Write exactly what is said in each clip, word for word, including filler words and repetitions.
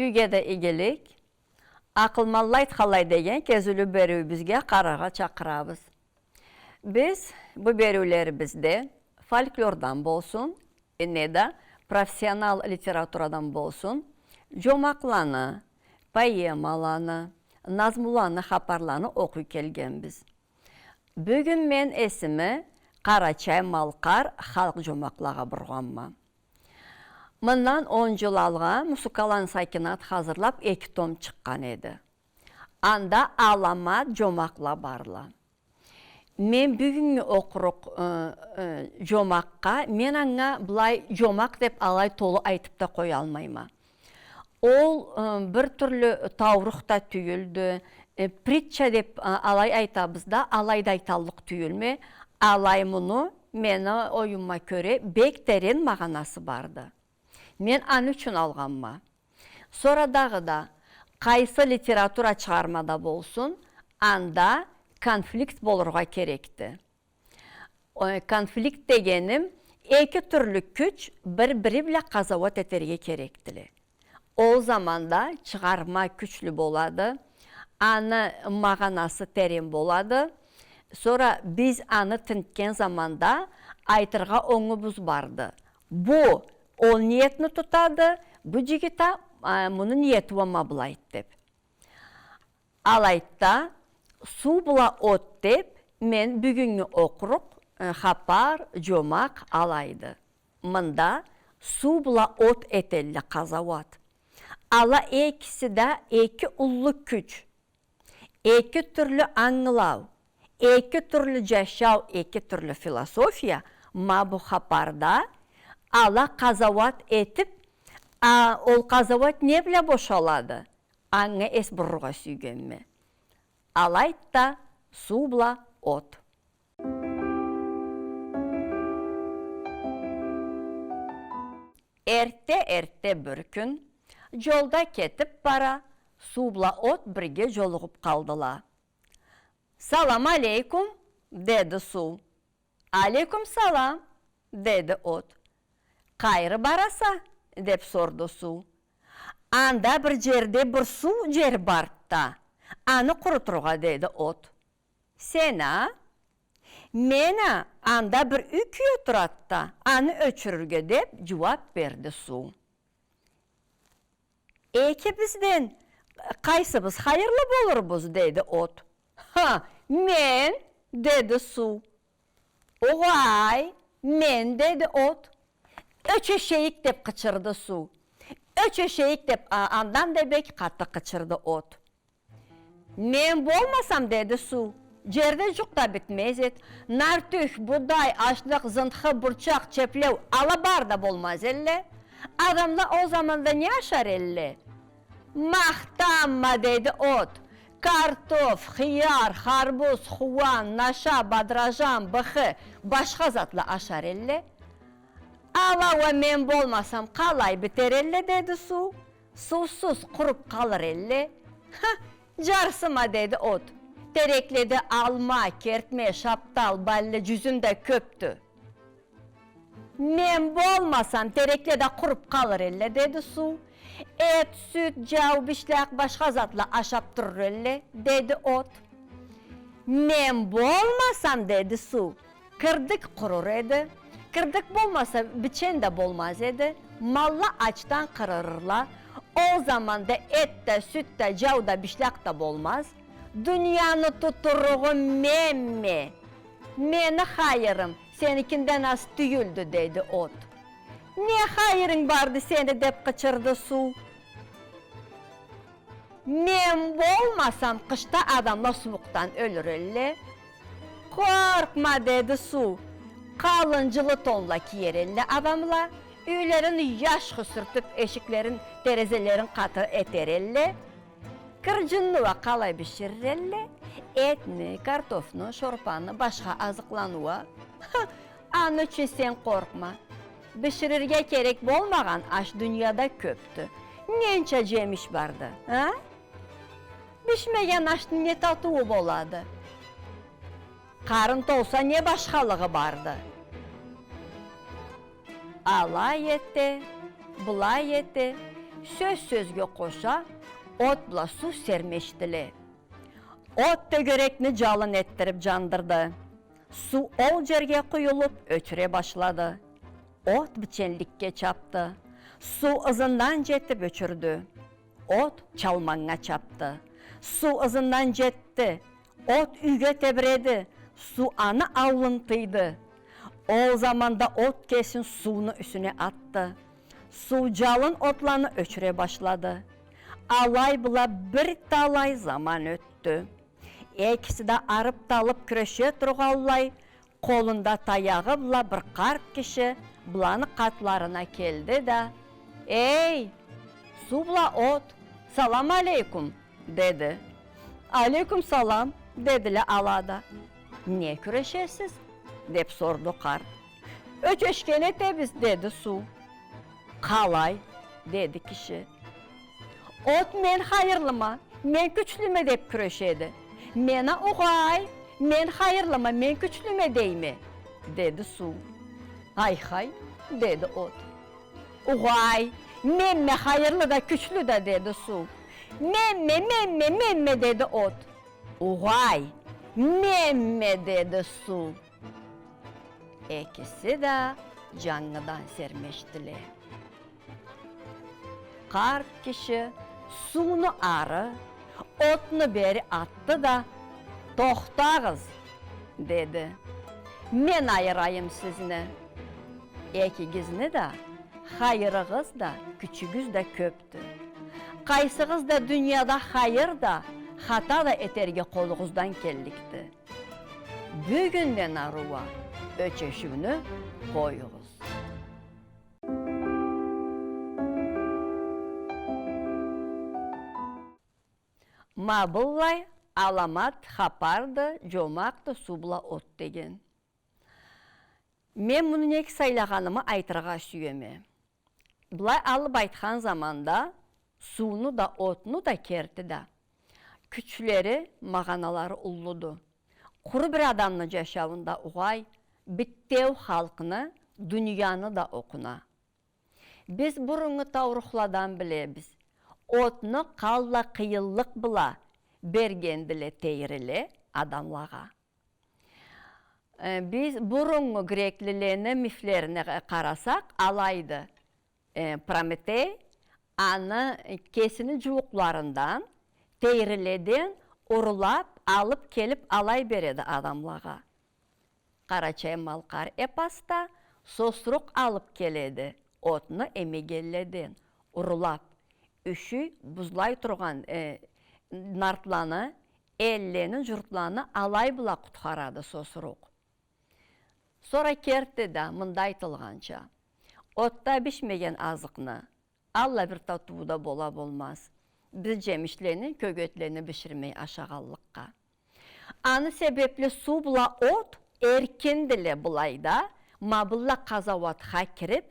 Юйге да игилик. «Акъылманла айтханлай» деген кезиулю бериуюбюзге къараргъа чакъырабыз. Биз бу бериулерибизде фольклордан болсун, неда профессионал литературадан болсун, жомакъланы, поэмаланы, назмуланы, хапарланы окъуй келгенбиз. Бюгюн мен эсими къарачай-малкъар халкъ жомакълагъа бургъанма. Мындан он жыл алгъа Мусукаланы Сакинат хазырлап эки том чыкъгъан эди. Анда аламат жомакъла барла. Мен бюгюннгю окъурукъ, э, э, жомакъгъа, мен анга былай жомакъ деп алай толу айтып да къоялмайма. Ол, э, бир тюрлю тауруху да тюйюлдю, э, притча деп, а, алай айтабыз да, алай да айталлыкъ тюйюлме. Алай муну, мени оюмума кёре, бек терен магъанасы барды. Мен аны ючюн алгъанма. Сора дагъыда, къайсы литература чыгъармада болсун, анда конфликт болургъа керекди. Э, конфликт дегеним, эки тюрлю кюч бир-бири бла къазауат этерге керекдиле. Ол заманда чыгъарма кючлю болады, аны магъанасы терен болады. Сора биз аны тинтген заманда айтыргъа онгубуз барды. Бу ол ниетни тутады, бу жигит а, а, муну ниети уа ма былайды деп. Алайды да, «Суу бла от» деп мен бюгюннгю окъурукъ, э, хапар, жомакъ алайды. Мында суу бла от этелле къазауат. Ала экиси да эки уллу кюч. Эки тюрлю ангылау, эки тюрлю жашау, эки тюрлю философия ма бу хапарда ала къазауат этип, а ол къазауат не бла бошалады? Анга эс бурургъа сюйгенме. Алайды да, «Суу бла от». Эртте-эртте бир кюн жолда кетип бара, суу бла от бирге жолугъуп къалдыла. «Салам алейкум», — деди суу. «Алейкум салам», — деди от. «Къайры бараса?» — деп сорду суу. «Анда бир жерде бир суу жер барды да, аны къурутургъа», — деди от. «Сен а?» «Мен а, анда бир юй кюе турады да, аны ёчюрюрге», — деп жууап берди суу. «Экибизден къайсыбыз хайырлы болурбуз?» — деди от. «Ха, мен!» — деди суу. «Огъай, мен!» — деди от. «Ёч эшейик!» — деп къычырды суу. «Ёч эшейик!» — деп, а, андан да бек къаты къычырды от. «Мен болмасам, — деди суу, — жерде жукъ да битмез эди. Нартюх, будай, ашныкъ, зынтхы, бурчакъ, чеплеу, ала бары да болмаз элле. Адамла ол заманда не ашар элле?» «Махтанма, — деди от. — Картоф, хыяр, харбуз, хууан, наша, бадражан, быхы, башха затла ашар элле». «Ала уа мен болмасам, къалай битер элле?» — деди суу. «Суусуз къуруп къалыр элле». «Ха, жарсыма, — деди от. — Терекледе алма, кертме, шаптал, балле, жюзюм да кёпдю». «Мен болмасам, терекле да къуруп къалыр элле, — деди суу. — Эт, сют, жау, бишлакъ, башха затла ашап турур элле», — деди от. «Мен болмасам, — деди суу, — кырдык къурур эди. Кырдык болмаса, бичен да болмаз эди. Малла ачдан къырырла. Ол заманда эт да, сют да, жау да, бишлакъ да болмаз. Дунияны тутуругъу менме. Мени хайырым сеникинден аз тюйюлдю», — деди от. «Не хайырынг барды сени?» — деп къычырды суу. «Мен болмасам, къышда адамла сууукъдан ёлюр элле». «Къоркъма, — деди суу. — Къалын жылы тонла киер элле адамла, юйлерин яшхы сюртюп, эшиклерин, терезелерин къаты этер элле. Кыржынны уа къалай биширир элле? Этни, картофну, шорпаны, башха азыкъланы уа? Ха, аны ючюн сен къоркъма. Биширирге керек болмагъан аш дунияда кёпдю. Ненча жемиш барды, а? Бишмеген ашны не татыуу болады? Къарын толса, не башхалыгъы барды?» Алай эте, былай эте, Сёз сёзге къоша, от бла суу сермешдиле. От тёгерекни джалын этдирип джандырды. Суу ол джерге къуюлуп, ёчюре башлады. От биченликге чапды. Суу ызындан джетип ёчюрдю. От чалманнга чапды. Суу ызындан джетди. От юйге тебиреди. Суу аны ауулун тыйды. Ол заманда от кесин сууну юсюне атды. Суу джалын отланы ёчюре башлады. Алай бла бир талай заман ётдю. Экиси да арып-талып кюреше тургъанлай, къолунда таягъы бла бир къарт киши буланы къатларына келди да: «Эй, суу бла от, салам алейкум!» — деди. «Алейкум салам», — дедиле ала да. «Не кюрешесиз?» — деп сорду къарт. «Ёчешген этебиз», — деди суу. «Къалай?» — деди киши. «От мен хайырлыма, мен кючлюме деп кюрешеди. Мен а угъай, мен хайырлыма, мен кючлюме дейме», — деди суу. «Ай-хай», — деди от. «Угъай, менме хайырлы да, кючлю да», — деди суу. «Менме, менме, менме», — деди от. «Угъай, менме», — деди суу. Экиси да джангыдан сермешдиле. Къарт киши сууну ары, отну бери атды да: «Тохтагъыз, — деди, — мен айырайым сизни. Экигизни да хайырыгъыз да, кючюгюз да кёпдю. Къайсыгъыз да дунияда хайыр да, хата да этерге къолугъуздан келликди. Бюгюнден ары уа ёчешиуню къоюгъуз». Ма быллай аламат хапарды, джомакъды суу бла от деген. Мен муну нек сайлагъанымы айтыргъа сюеме. Былай алып айтхан заманда, сууну да, отну да керти да кючлери, магъаналары уллуду. Къуру бир адамны джашауунда угъай, битеу халкъны, дунияны да окъуна. Биз буруннгу таурухладан билебиз отну къаллай къыйынлыкъ бла бергендиле тейриле адамлагъа. Э, биз буруннгу греклилени мифлерине къарасакъ, алайды. Э, Прометей аны кесини джууукъларындан, тейриледен урлап алып келип алай береди адамлагъа. Къарачай-малкъар эпосда сосрукъ алып келеди отну эмегенледен урлап, юшюй, бузлай тургъан, э, нартланы, эллени, джуртланы алай бла къутхарады сосрукъ. Сора керти да, мында айтылгъанча, отда бишмеген азыкъны аллай бир татыуу да бола болмаз, биз джемишлени, кёгетлени биширмей ашагъанлыкъгъа. Аны себепли суу бла от эркиндиле былайда, ма быллай къазауатха кирип,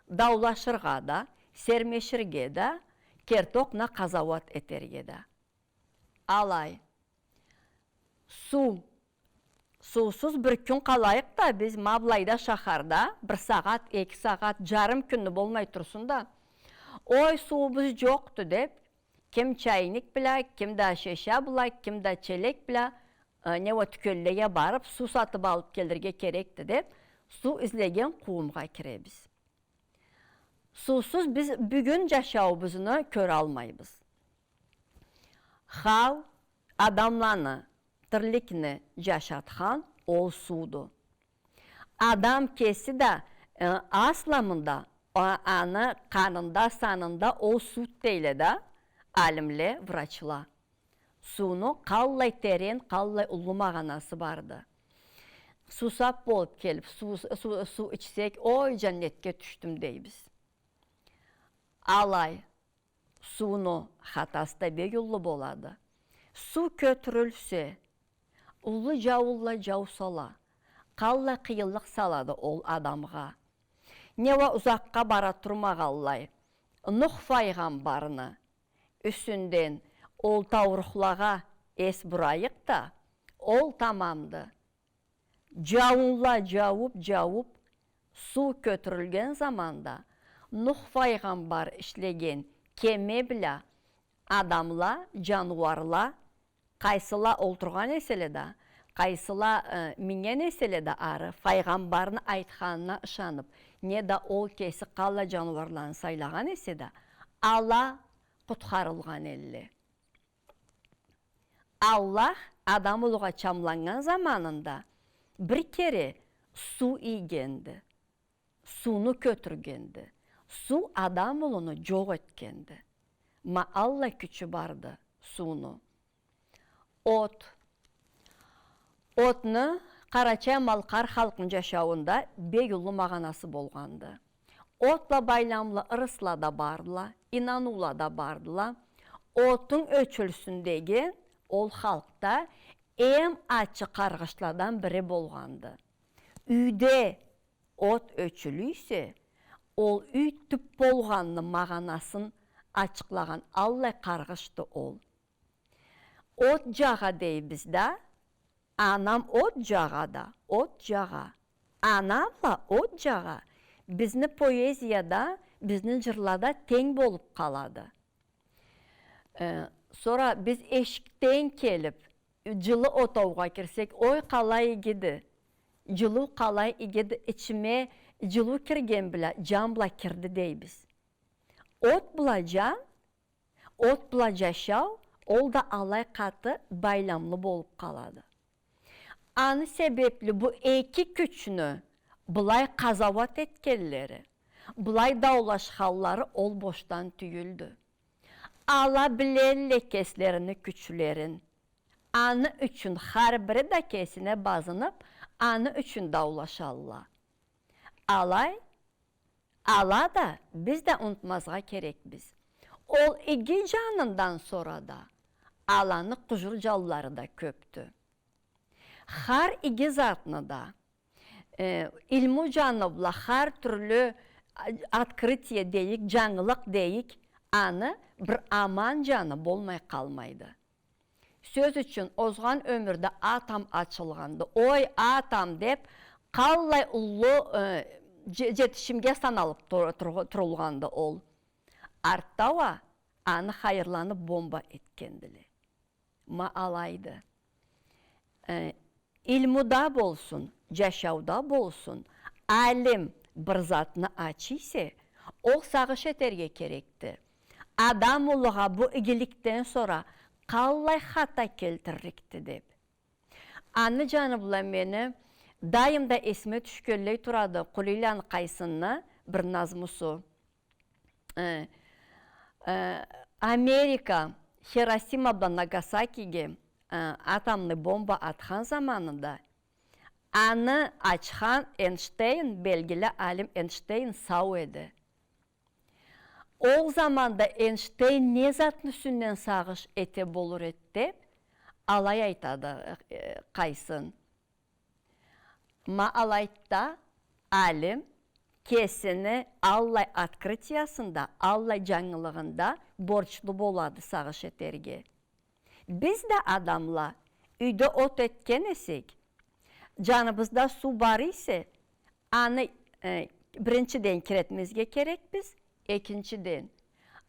даулашыргъа да, сермеширге да, керти окъуна къазауат этерге да. Алай. Суу. Суусуз бир кюн къалайыкъ да, биз ма былайда шахарда бир сагъат, эки сагъат, джарым кюнню болмай турсун да, ой, суубуз джокъду деп, ким чайник бла, ким да шеша бла, ким да челек бла, э, не уа тюкенлеге барып, суу сатып алып келирге керекди деп, суу излеген къууумгъа киребиз. Суусуз биз бюгюн джашауубузну кёралмайбыз. Хау, адамланы, тирликни джашатхан ол сууду. Адам кеси да, э, асламында, а-, аны къанында, санында ол сууду дейле да алимле, врачла. Сууну къаллай терен, къаллай уллу магъанасы барды. Суусап болуп келип, суу, суу, суу ичсек, ой, джаннетге тюшдюм дейбиз. Алай, сууну хатасы да бек уллу болады. Суу кётюрюлсе, уллу джауунла джаусала, къаллай къыйынлыкъ салады ол адамгъа. Не уа узакъгъа бара турмагъанлай, Нух файгъамбарны юсюнден ол таурухлагъа эс бурайыкъ да, ол тамамды. Джауунла джаууп, джаууп, суу кётюрюлген заманда Нух файгъамбар ишлеген Кеме бла адамла, джаныуарла, къайсыла олтургъан эселе да, къайсыла, э, минген эселе да ары, файгъамбарны айтханына ышанып, неда ол кеси къаллай джаныуарланы сайлагъан эсе да, ала къутхарылгъан элле. Аллах адам улугъа чамланнган заманында бир кере суу ийгенди, сууну кётюргенди, суу адам улуну джокъ этгенди. Ма аллай кючю барды сууну. От. Отну къарачай-малкъар халкъны джашауунда бек уллу магъанасы болгъанды. От бла байламлы ырысла да бардыла, ийнаныула да бардыла. Отунг ёчюлсюн деген ол халкъда эм ачы къаргъышладан бири болгъанды. Юйде от ёчюле эсе, ол юй тюп болгъанны магъанасын ачыкълагъан аллай къаргъышды ол. От джагъа дейбиз да, анам от джагъа да, от джагъа. Ана бла от джагъа бизни поэзияда, бизни джырлада тенг болуп къалады. Э, сора биз эшикден келип, джылы отоугъа кирсек, ой, къалай игиди, джылыу къалай игиди, ичиме джылыу кирген бла, джан бла кирди дейбиз. От бла джан, от бла джашау, ол да алай къаты байламлы болуп къалады. Аны себепли бу эки кючню былай къазауат этгенлери, былай даулашханлары ол бошдан тюйюлдю. Ала билелле кеслерини кючлерин. Аны ючюн хар бири да кесине базынып, аны ючюн даулашалла. Алай, ала да, биз да унутмазгъа керекбиз. Ол иги джанындан сора да, аланы къужур джанлары да кёпдю. Хар иги затны да, э, илму джаны бла хар тюрлю, а, открытие дейик, джангылыкъ дейик, аны бир аман джаны болмай къалмайды. Сёз ючюн, озгъан ёмюрде атом ачылгъанды. Ой, атом деп, къаллай уллу, э, дже-, джетишимге саналып тур-, тур-, турулгъанды ол. Артда уа аны хайырланып бомба этгендиле. Ма алайды. Э, илмуда болсун, джашауда болсун, алим бир затны ача эсе, ол сагъыш этерге керекди. Адам улугъа бу игиликден сора къаллай хата келтирликди деп. Аны джаны бла мени дайым да эсиме тюшгенлей турады Къулийланы Къайсынны бир назмусу. Э, э, Америка Хиросима бла Нагасакиге, э, атомный бомба атхан заманында аны ачхан Эйнштейн, белгили алим Эйнштейн сау эди. Ол заманда Эйнштейн не затны юсюнден сагъыш эте болур эди деп, алай айтады, э, Къайсын. Ма алайды да, алим кесини аллай открытиясында, аллай джангылыгъында борчлу болады сагъыш этерге. Биз да, адамла, юйде от этген эсек, джаныбызда суу бар эсе, аны, э, биринчиден, киритмезге керекбиз, экинчиден,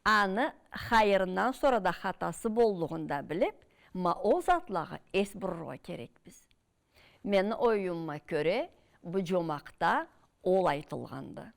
аны хайырындан сора да хатасы боллугъун да билип, ма ол затлагъа эс бурургъа керекбиз. Мени оюмума кёре, бу джомакъда ол айтылгъанды.